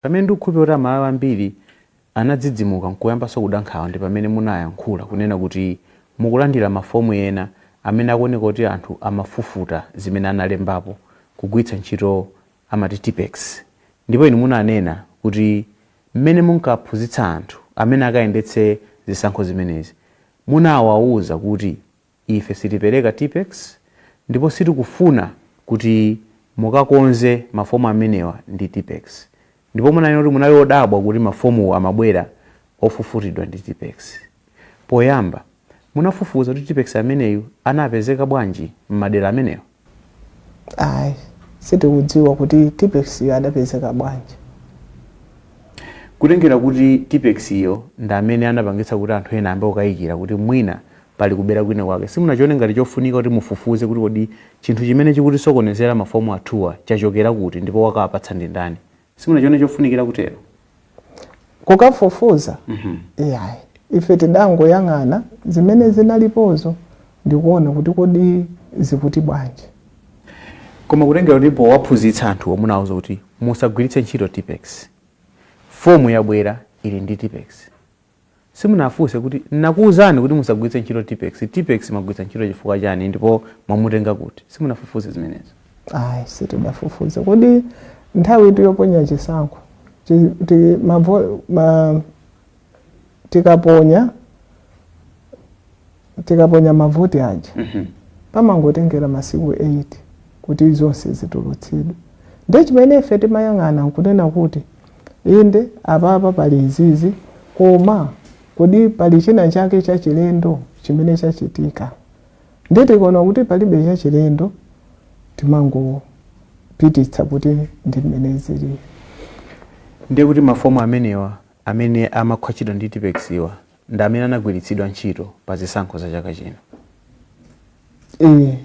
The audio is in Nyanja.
Pamene ndikukhulupirira kuti Amalawi ambiri anadzidzimuka nkuyambanso kuda nkhawa ndi pamene munayankhula kunena kuti mukulandira mafomu ena amene akuoneka kuti anthu amafufuta zimene analembapo kugwiritsa ntchito amati Tipex. Ndipo inu munanena kuti mmene munkaphunzitsa anthu amene akayendetse zisankho zimenezi munawauza kuti Ife sitipereka Tipex ndipo sitikufuna kuti mukakonze mafomu amenewa ndi Tipex. Ndipo munanena kuti munali odabwa kuti mafomuwo amabwera ofufutidwa ndi Tipex. Poyamba, munafufuza kuti Tipex ameneyu anapezeka bwanji m'madera amenewa? Ayi, sitikudziwa kuti Tipex yo adapezeka bwanji. Kutengera kuti Tipex yo ndi amene anapangitsa kuti anthu ena ayambe kukayikira kuti mwina pali kubera kwina kwake, simunachione ngati chofunika kuti mufufuze kuti kodi chinthu chimene chikutisokonezera mafomu athuwa chachokera kuti ndipo wakawapatsa ndi ndani? Simunachione chofunikira kutero? Kukafufuza? Iyayi, ife tidangoyang'ana zimene zinalipozo ndikuona kuti kodi zikuti bwanji. Koma kutengera kuti powaphunzitsa anthuwo munawauza kuti musagwiritse ntchito Tipex, fomu yabwera ili ndi Tipex, simunafunse kuti nakuwuzani kuti musagwiritse ntchito Tipex, Tipex mwagwiritsa ntchito chifukwa chani ndipo mwamutenga kuti? Simunafufuze zimenezo? Ayi, sitidafufuze. Kodi nthawi itu yoponya chisankho tikaponya mavoti aja, pamangotengera masiku 8 kuti zonse zitulutsidwe. Ndiye chimene ife timayang'ana nkunena kuti inde, apapa pali izizi, koma kodi pali china chake chachilendo chimene chachitika? Ndiye tikaona kuti palibe chachilendo, timangopititsa kuti ndi mmene zilili. Ndiye kuti mafomu amenewa amene amakhwatchidwa ndi Tipex wa ndi amene anagwiritsidwa ntchito pa zisankho za chaka chino? Ee.